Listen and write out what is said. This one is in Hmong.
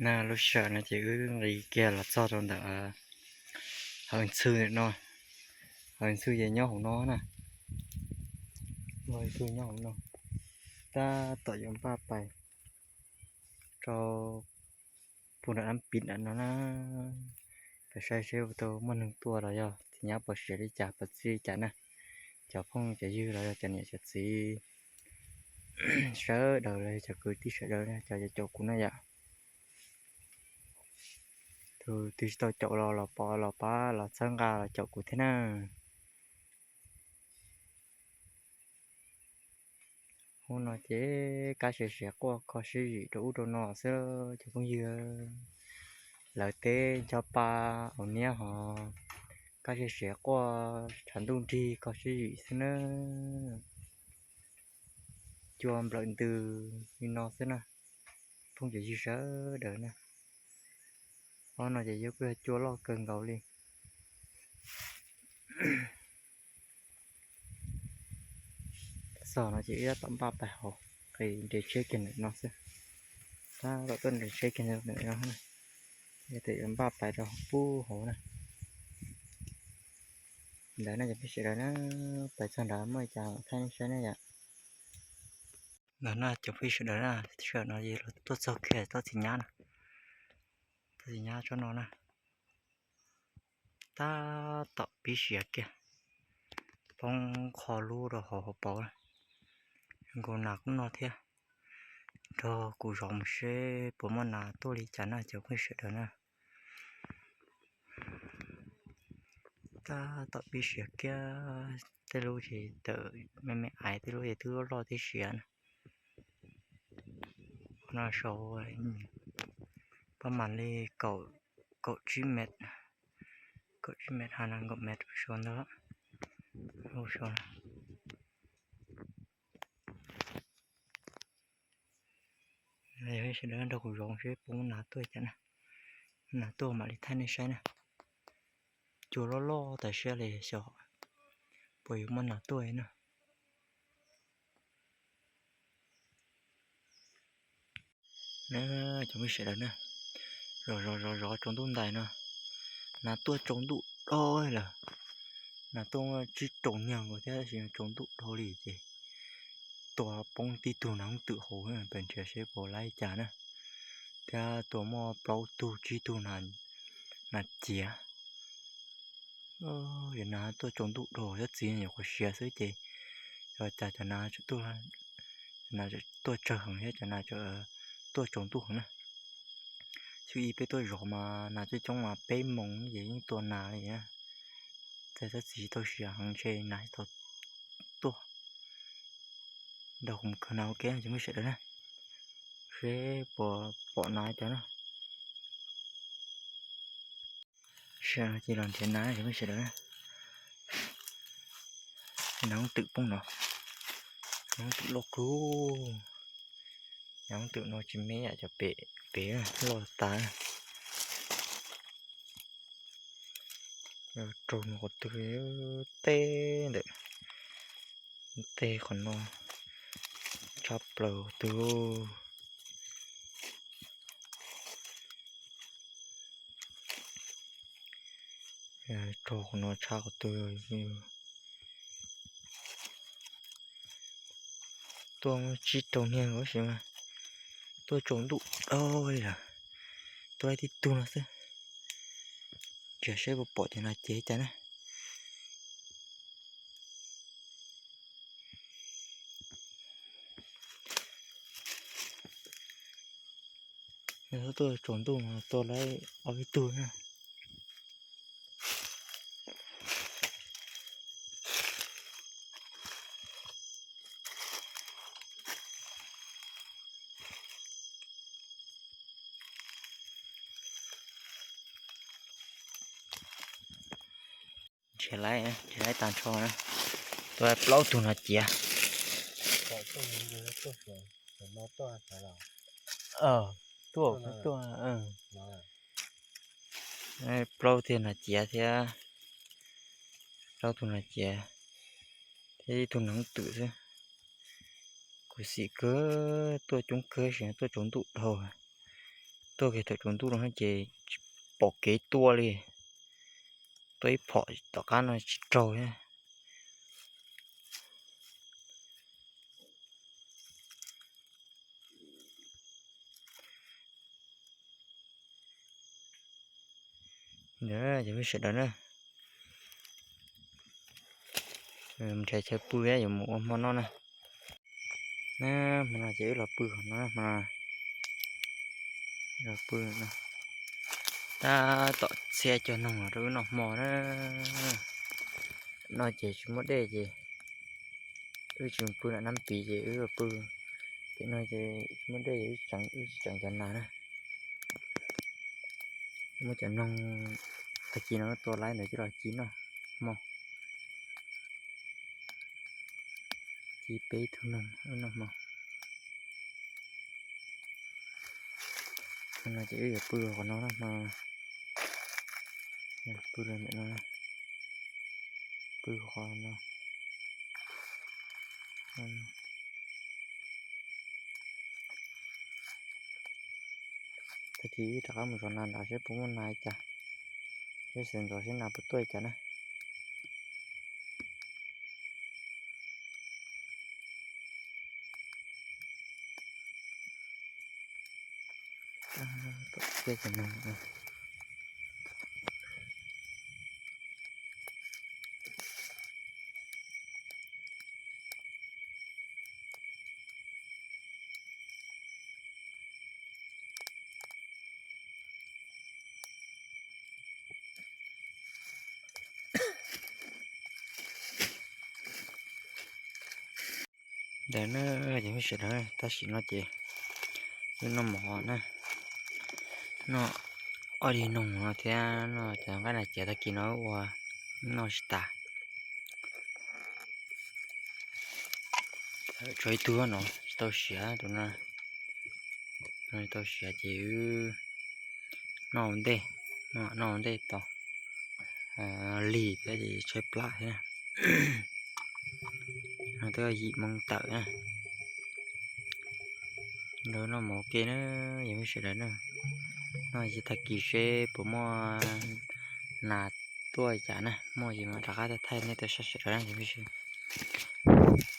Na lub sij hawm no ces wb nqis kiag los txog rau ntawm hawv ntxhw no. Hawv ntxhw ces nyob hauv no na. Hawv ntxhw nyob hauv no. Tab tom yuav npaj pais rau puag nram dab piv nram no na, pais saib seb puas tau muaj neeg tuaj los yog txiv nyab puas siav li cas puas txi li cas na. Cov phooj cov ywg los yog cov niam cov txiv sawv daws los yog cov kwv tij sawv daws cov caum kuv na yom. Tus twg tsis tau caum los los pab los pab los txhawb nqa los caum kuv thiab na. Hnub no ces kab siav siav quaj kho siab zim rau ub rau no xwb cov phooj ywg. Lawv teb ncho pa aus niab hos kab siav siav quaj tshav ntuj nrig kho siab zim xwb na. Cua nplawm ntws li no xwb na, phooj ywg sawv daws na. Ob no ces yuav kuj yog cua loj kawg nkaus li. Txog no ces wb tab tom npaj pais hauv, qis nres tsheb kiag ntawm no xwb. Tab tom tuaj nres tsheb kiag ntawm no, yog tias yuav npaj pais rau pub hauv na. Ntawd no cov phooj ywg sawv daws na, pais txog nrad muaj li cas thaij nej saib na yom. Ntawd no cov phooj ywg sawv daws na, sij hawm no los tuaj txog kiag tsob txiv nyab na, tsob txiv nyab tsob no na. Tab tom pib siav kiag, poob qho lub rau hauv hauv paus, nkaus nas kuj no thiab. Nrog kuv zov mus seb puas muaj nas tuaj li cas na cov phooj ywg sawv daws na. Tab tom pib siav kiag, tej lub ces tawm me me aiv, tej lub ces twb loj loj tib siav na. No sau pab mam li kaum tsib mev, kaum tsib mev hab na, kaum mev rau sau ntawd. Sau sawv daws nrog kuv zov seb puas muaj nas tuaj cas na. Nas tuaj mam li thaij nej saib na. Cua loj loj tas siab li xyov puas yuav muaj nas tuaj na. Na, cov phooj ywg sawv daws na, zov zov zov zov tsaus ntuj ntais no, nas tuaj tsaus ntuj dhau lawm. Nas tuaj muaj tsib rau niag nkaus thiab tab sis tsaus ntuj dhau li ces tua poob tib tug nas hoob twm hauv, peb nrhiav seb puas laib cas na. Thiab tua muaj plaub tug tsib tug nas ciav. Yog nas tuaj tsaus ntuj dhau, cov txiv nyuam qhuav siav xwb ces yog cas cov nas tuaj tsawg heev thiab cov nas tuaj tsaus ntuj heev na. Xyov ib peb tuaj zov mas nas coob coob mas peb moos ces yeej tua nas li. Txawm cov txiv tau siav heev ntshe nas tsis tau tuaj. Nrog kuv mus khawb nas ua ke cov phooj ywg sawv daws na, seb puas pom nas cov na. Sawv daws cia los nrhiav nas cov phooj ywg sawv daws na. Nas hoob twm poob no, nas hoob twm loj kawg. Nas hoob twm no tsis me yam cov pem pem loj tas. Raug no qhov twg, tej ntawm tej qhov no tshaj plaws qhov twg. Raug qhov no tshaj qhov twg. Tuaj muaj tsib rau niag tab sis mas tuaj tsaus ntuj dhau li lawm. Tuaj laib tib tug no xwb. Nrhiav seb puas pom cov nas ciav cas na. Tuaj tsaus ntuj mas tua laib ob peb tug na. Nrhiav laib, nrhiav laib tag nrho na. Tua plaub tug nas ciav. Tuaj, tuaj. Plaub tiag nas ciav thiab, plaub tug nas ciav thiab ib tug nas hoob twm xwb. Khuv xim kawg, tuaj coob kawg sis tuaj tsaus ntuj dhau. Tuaj kiag thaum tsaus ntuj no ces tsis pom kev tuaj li. Tuaj ib phom tom qab no tsis raug thiab. Ntawd cov phooj ywg sawv daws na, nrhiav chaw pw yuav mus ua hmo noj na. Na, hmo no ces wb los pw qhov no, hmo no los pw no. Tab tom txhiab cog noog los rau wb noj hmo na. No ces tsis muaj dej ces wb tsis pw nram Nab Piv ces wb pw pem no ces tsis muaj dej ces wb tseem cov nas na. Muab cov noog tag kis no tua laib ntawd coj los ci noj hmo. Ci peb tug noog noj hmo. Hmo no ces wb yuav pw qhov no na, hmo no pw ntawm no, pw qhov no. Tag kis wb rov qab mus zov nas nrad seb puas muaj nas li cas, seb sawv ntxov seb nas puas tuaj li cas na. Ntawd na, cov phooj ywg sawv daws, tam sim no ces wb noj mov na, noj ob dig noog no thiab noj cov nqaij nas ciav tag kis no ua noj tsis tas. Tshuav ib tug no tsis tau siav, tus no tsis tau siav ces wb noj ua ntej, noj ua ntej tau lig thiab ces tshaib plab thiab. No twb yim moo tawm na. Nrog noj mov ua ke na, yog peb sawv daws na. Noj ua si tag kis seb puas muaj nas tuaj cas na, muaj ces mam rov qab thaij nej tuaj saib sawv daws na, yog peb sawv daws.